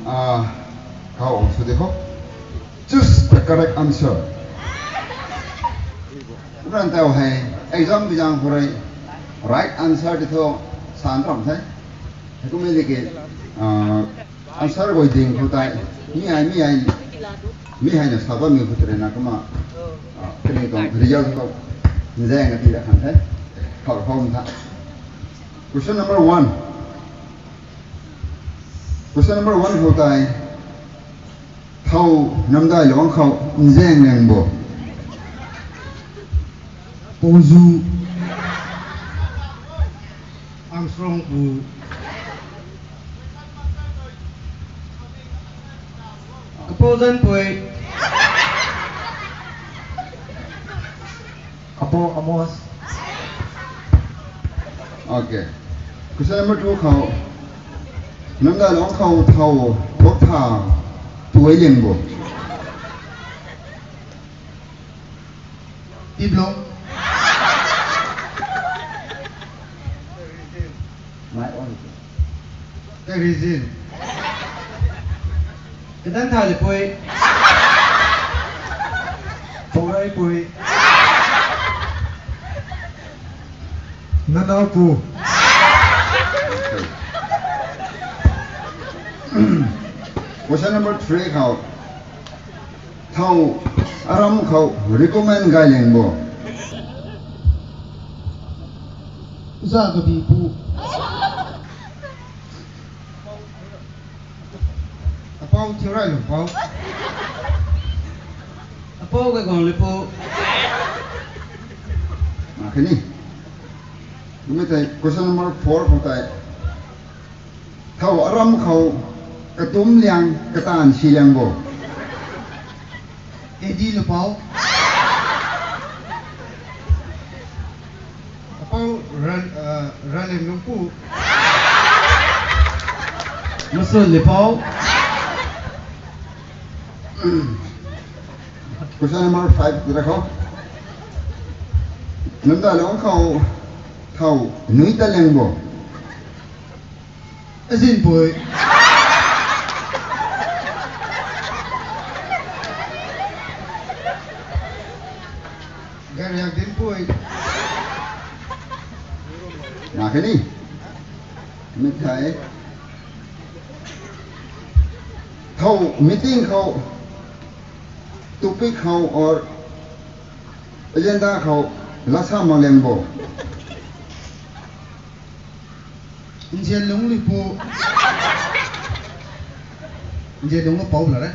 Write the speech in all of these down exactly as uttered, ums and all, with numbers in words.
Ah, khou sw di khou. Choose the correct answer. Ran tau hei, exam bi zang khou rui right answer di thu san ram the. Hei kum e di ki, ah, answer guay ding khou tei, mi ai, mi ai, mi ai na sa bammei khou tei na kumna, ah, kani tuang result khou nzaeng na ti da khang the. Khou khou tha. Question number one. Question number one khou tei, thow namdai luang khou nzaeng lang bo? Pouzu. Armstrong pu. Kapou Zanpui. Kapou Amos. Okay. Question number two khou. Namdai luang khou thow bok tha tuai lang bo? Tiplung. My own. Tei reason. Kadan tha le pui. Pongrai pui. Nanau pu. Question number three khou. Thow aram khou recommend gay lang bo? Za kabi pu. Apou Thiurai Lungpou. Apou Gaigang Lipu. Mak khe ni. Kum e tei question number four khou tei. Thow aram khou katum liang kataanv si lang bo? Edi Lupou. Apou Ran, ah, Ranlim Lungpu. Masun Lipou. Question number five tira khou. Namdai luang khou thow nui ta lang bo? Azinpui. Gariak Dinpui. Mak khe ni. Mi thei. Thow meeting khou, topic khou or agenda khou lasa mak lang bo? Nzianlung Lipu. Nzianlung Lupou la re.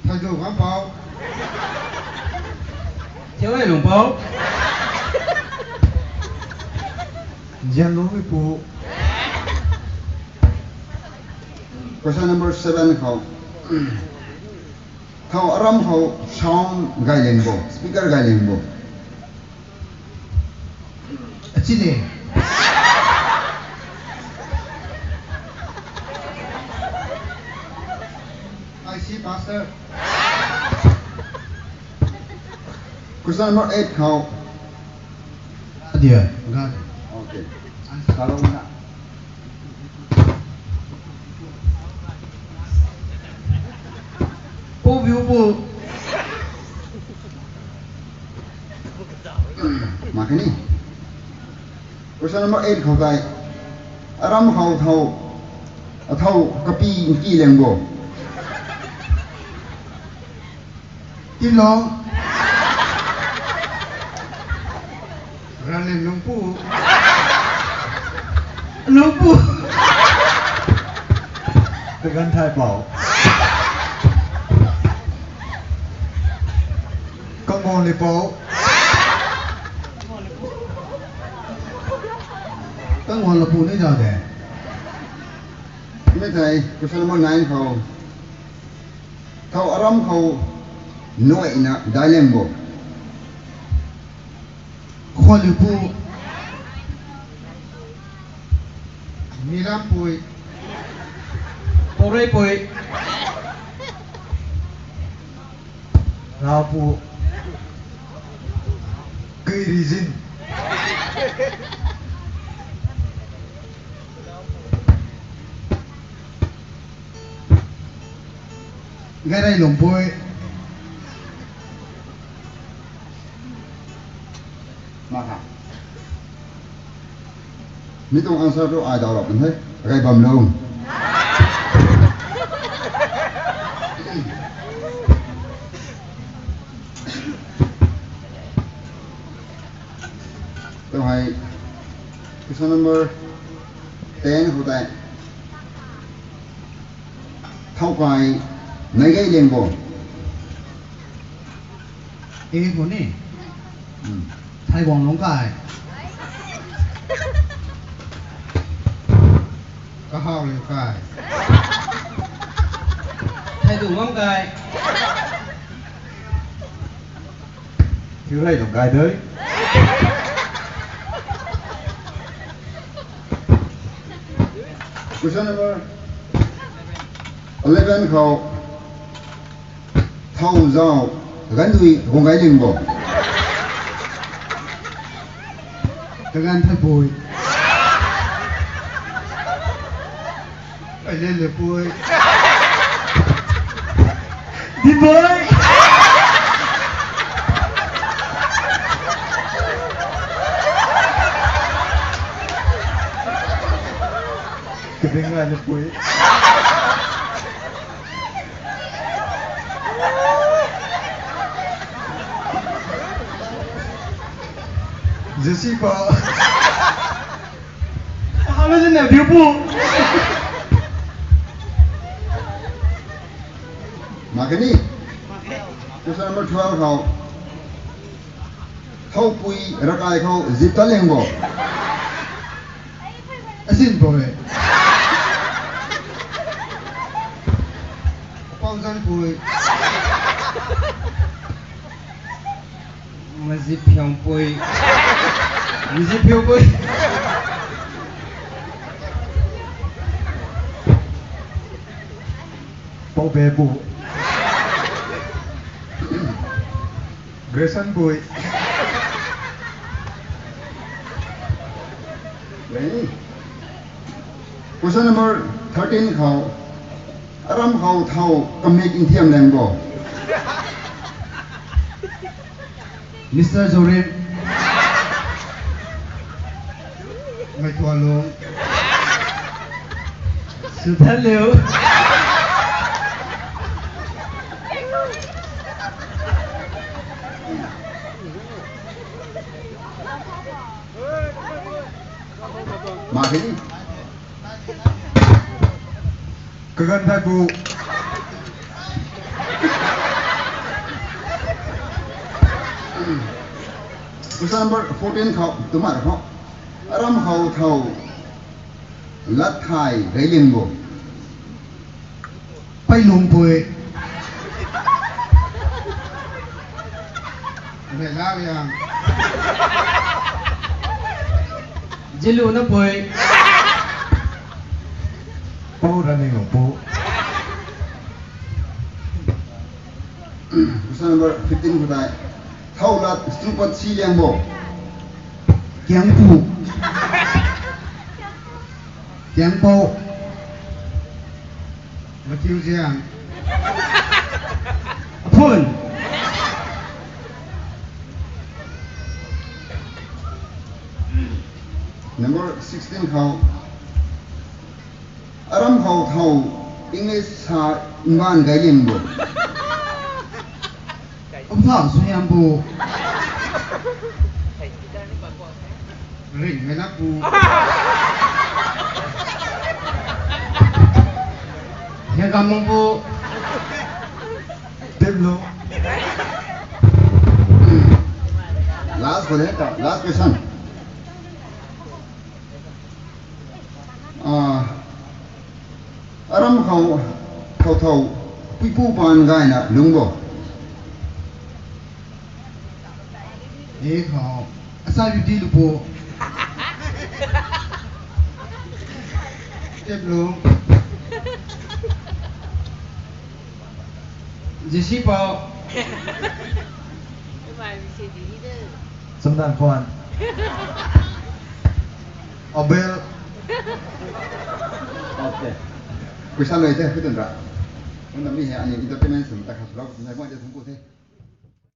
Thaidu Gampou. Thiurai Lungpou. Nzianlung Lipu. Question number seven khou. Thow aram khou sound gay lang bo, speaker gay lang bo? Achine. I see, Pastor. Question number eight khou. Adia, God. Okay. Answer. Kalau na. Pu view pu. Mak khe ni. Question number eight khou tei. Aram khou thow, athow kapi nki lang bo? Tinlong. Ranlim Lungpu. Lungpu. Tagan Thaipou. Kangwon Lipou. Kangwon Lipou ni zau de. Mi thei, question number nine khou. Thow aram khou nuaina dailang bo? Khwanlipu. Milampui. Poreipui. Rapu. Keirizin. Gaireilungpui. Ma ha. Mi tuang answer tu ai daw rap kan the. Gai bam lo. Tuang hei question number ten khou tei. Thow kai nai gay liang bo. E khou ni. Hmm. Thai guang lung kai. Kahau liu kai. Thai du guang kai. Thiu rei lung kai dei. Question number eleven khou. Thow zau, gandui, guang gay ling bo. Kagan thaipui. Ai le le pui. Di pui. Kading ai le pui. Jesse pa. Hello, Jesse, view pu. Makani. Question number twelve khou. Thow pui rakai khou zip ta leng bo. Asin pui. Pau zan pui. Mazip hiang pui. Mazip hiang pui. Pau be bu. Grayson pui. Ready? Question number thirteen khou. Aram khou thow kamik nthiam leng bo. Mister Zorin. Mai tuan lung. Suthan liu. Mak khe ni. Kagan thaipui. Question number fourteen khou, tumar khou. Aram khou thow lat thay gay ling bo. Pei lung pui. Rei la yang. Jilu na pui. Pau ra ni lung pu. Question number fifteen khou tei. Thow lat stupat si liang bo. Kiang pu. Kiang pau. Matthew Ziang. Aphun. Number sixteen khou. Aram khou thow English sa ngan gay ling bo. Kum thow sui am bo. Ring mei na pu. Hiang kam mung pu. Tip lo. Last question, last question. Ah, aram khou, thow thow, puipu paan gayna lung bo. E khou, asai beauty lupu. Tip lung. Jesse pau. Samdan kwan. Abel. Okay. Question loi the, kutun ra. Kumna mi hei aniu entertainment swna ta khat swlou twmei guay ta thangc ku the.